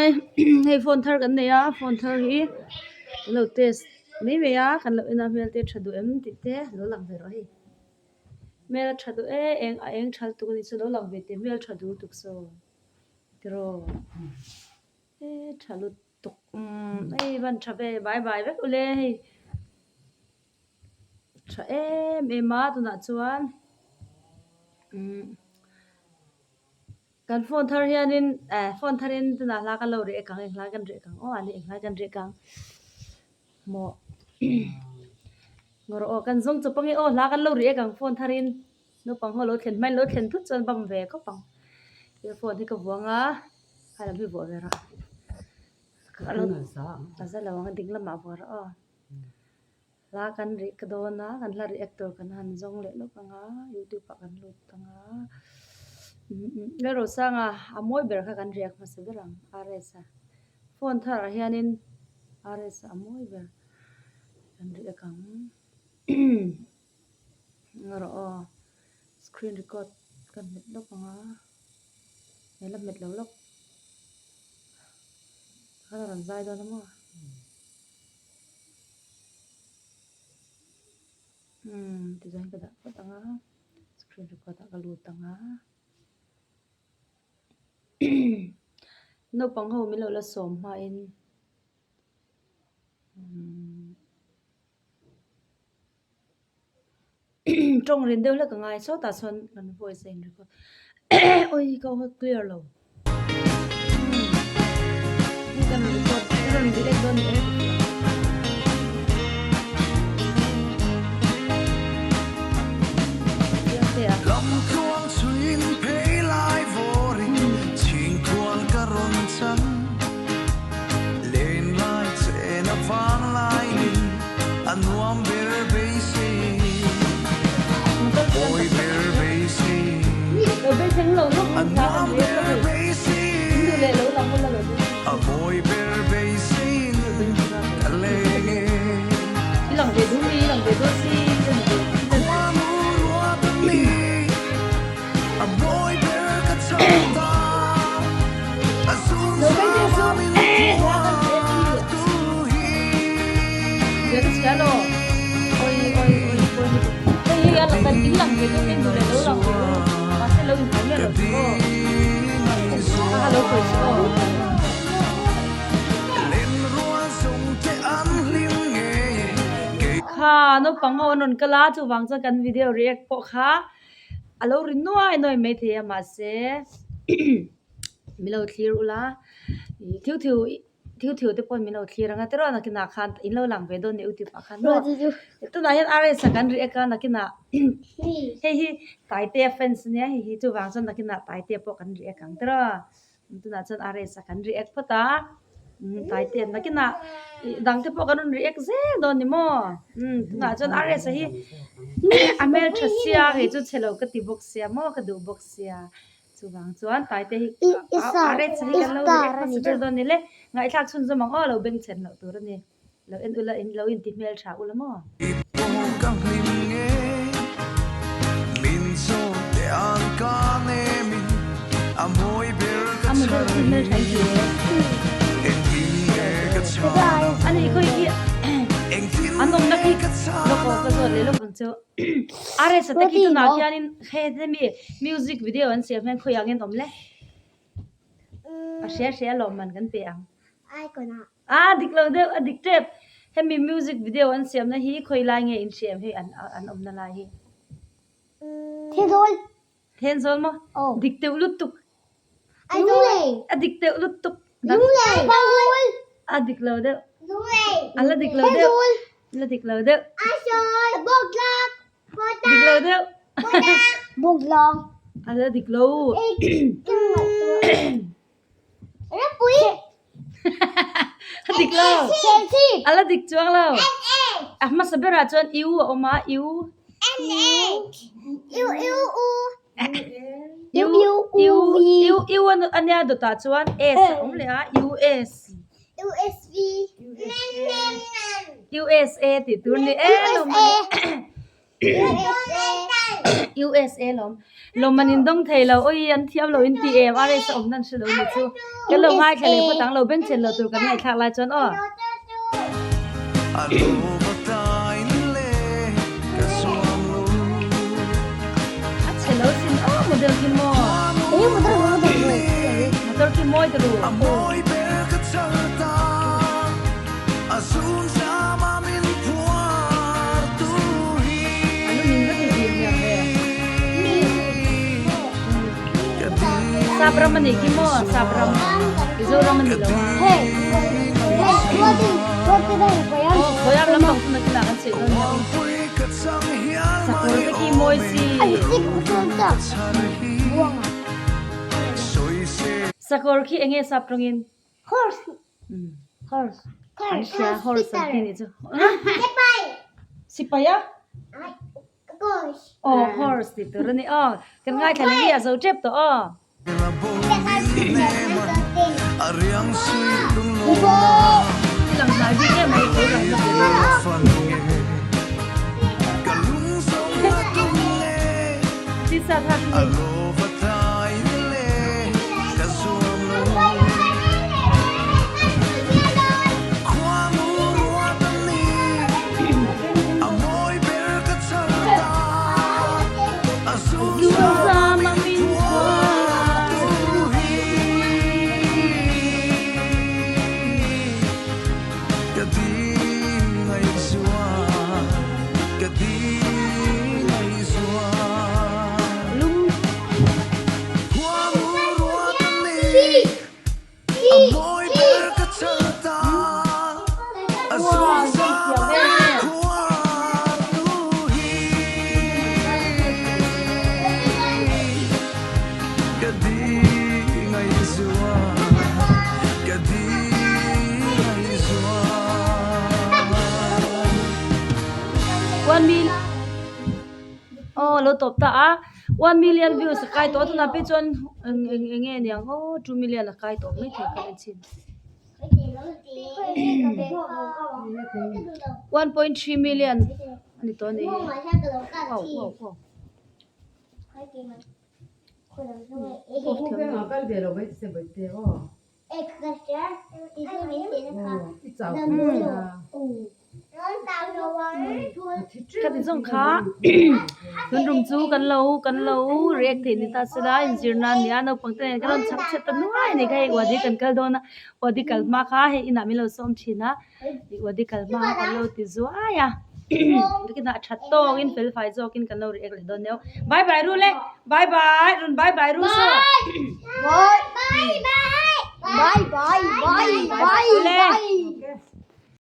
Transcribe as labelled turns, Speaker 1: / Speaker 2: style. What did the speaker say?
Speaker 1: Hei phone thar kan nei a phone thar hi kan lo test mai mai a kan lo en a hmel te a tha duh em tih te lo lang ve rawh hei hmel a tha duh e eng a eng tha lutuk a nih chu lo lang ve teh hmel tha duh lutuk saw tiraw e tha lutuk umm hei van tha ve bai bai vek ule hei tha em em a tunah chuan umm. Kan phone thar hianin eh phone tharin tunah hla kan lo reh kang eng hlai kan reh kang aw ani eng hlai kan reh kang maw ngaw rawh aw kan zawng chawp ange aw hla kan lo reh kang phone tharin naupang ho lo thlen hmain lo thlen thut chuan bam ve khawp ang earphone hi ka vuang a a lam hi vuah ve rawh a za lo ang a ding lamah vuah rawh aw. Hla kan rih ka dawn a, kan hla react tur kan han zawng leh lawk ang a, youtube ah kan lut ang a, Lalrosanga a mawi ber kha kan react hmasa ber ang RS a, phone thar ah hianin RS a mawi ber kan react ang erawh aw screen record ka hmet lawk ang a, he la hmet lo lawk kha la rawn zai dawn a maw. Umm tichuan ka dah phawt ang a screen record ah ka lut ang a naupang ho min lo la sawm hmain umm. Tawng rin deuh hlek a ngai sawtah sawn kan voice a in record oi ka aw clear lo hei kan record ka rawn react dawn ni e.
Speaker 2: Lamtluang chhuin phei lai vawrin chhingkhual ka rawn chan Len lai chen a vang lai ni a nuam ber beisei Mawi ber beisei A nuam ber beisei A mawi ber beiseiin ka leng e Khuanu ruat a ni A mawi ber ka chhan ta A zun zam min phuar tu hi. Ka ding ai zual Lenrual zawng te an hlim ngei kei.
Speaker 1: Kha naupang ho an rawn kal a chuvang chuan kan video react pawh kha a lo ri nuai nuai maithei a mahse min lo thlir ula ih thiu thiu thiu thiu te pawhin min lo thlir ang a tiraw nakinah khan in lo lang ve dawn nia youtube ah khan maw tunah hian RS ah kan react a nakinah hei hi Taitea fans ania hei hi chuvang chuan nakinah Taitea pawh kan react ang tiraw. Tunah chuan RS a kan react phawt a, Taitea nakinah ih dang te pawh kan rawn react zel dawn ni maw? Umm tunah chuan RS a hi a hmeltha sia hei chu chhe lo ka ti bawk sia maw ka duh bawk sia chuvang chuan Taitea hi RS a hi kan lo react hmasa ber dawn ni le ngaihthlak chhunzawm ang aw lo bengchhen loh tur a ni. Lo en ula in lo inti hmeltha ula maw?
Speaker 2: I pawh ka hlim nge min zawt teh ang ka nemin a mawi ber ka
Speaker 1: A model
Speaker 2: chhan
Speaker 1: khi hmeltha in ti e.
Speaker 2: Engtin nge ka chhan ang
Speaker 1: Ani khawi khi
Speaker 2: Engtin
Speaker 1: an awmna
Speaker 2: nge
Speaker 1: khi
Speaker 2: ka chhan
Speaker 1: lawk aw ka
Speaker 2: ang
Speaker 1: zawt leh lawk ang chu. RS a te khi tunah khianin he hemi music video an siam hian khawiah nge an awm le? A hria hria lawmman kan pe ang. A dik lo deuh, a dik tep. Hemi music video an siamna hi khawi lai nge in hriam hei an an awmna lai hi?
Speaker 3: Thenzawl.
Speaker 1: Thenzawl maw?
Speaker 3: Aw.
Speaker 1: Dik teuh lutuk.
Speaker 3: Lunglei.
Speaker 1: A dik teuh lutuk.
Speaker 3: Lunglei. Pangzawl.
Speaker 1: A dik lo deuh.
Speaker 3: Lunglei.
Speaker 1: A la dik lo deuh.
Speaker 3: Thenzawl.
Speaker 1: A la dik lo deuh.
Speaker 3: Aizawl. Bawktlang.
Speaker 1: Dik lo deuh.
Speaker 3: Bawktlang.
Speaker 1: A la dik lo.
Speaker 3: Ropui.
Speaker 1: A dik lo. A la dik chuang lo. A hmasa berah chuan U a awm a, U.
Speaker 3: U U U.
Speaker 1: U U U U a nia dawtah chuan S a awm leh a, US.
Speaker 3: USB.
Speaker 1: USA tih tur ni em lo mawni. USA lawm lawm an indawng thei lo awi an thiam lo in ti em RS a awm nan hre lo ni chu kan lo ngaithla leh phawt ang lo bengchhen lo tur kan ngaihthlak lai chuan aw. A chhe lo sin aw model khi maw motor khi mawi ta ru. Anu min va ti zir hmel ve. Sap ram anih khi maw sap ram Mizoram ani lo a. Aw khawi ram bang chu nakinah kan sawi dawn nia. Sakawr te khi mawi si. Sakawr khi enge sap tawngin?
Speaker 3: Horse. Horse.
Speaker 1: An hria horse an ti nih chu.
Speaker 3: Sipai.
Speaker 1: Sipai a?
Speaker 3: Horse.
Speaker 1: Aw horse tih tur a ni aw. Kan ngaithla leh nge a zo tep tawh aw. I lang hnai bik em mai lo lang na Tisa tha khi ni. Lung One mil aw lo tawp ta a one million views a kai tawh a tunah phei chuan eng eng eng nge niang aw two million a kai tawh maithei ka en chhin 1.3 million a ni tawh a ni wow wow wow. Khati zawng kha tun rum chu kan lo kan lo react theih ni ta sela inzir nan nia naupang te nen kan rawn chhak chhet ta nuai a ni kha hei wadi kan kal dawn a wadi kal hma kha hei inah min lo sawm thin a wadi kal hma kha kan lo ti zuai a nakinah tha tawkin fel fai zawkin kan lo react leh dawn nia bye bye ru le bye bye rawn bye bye ru saw
Speaker 3: Bye bye. Bye bye bye bye
Speaker 1: le.
Speaker 3: bye.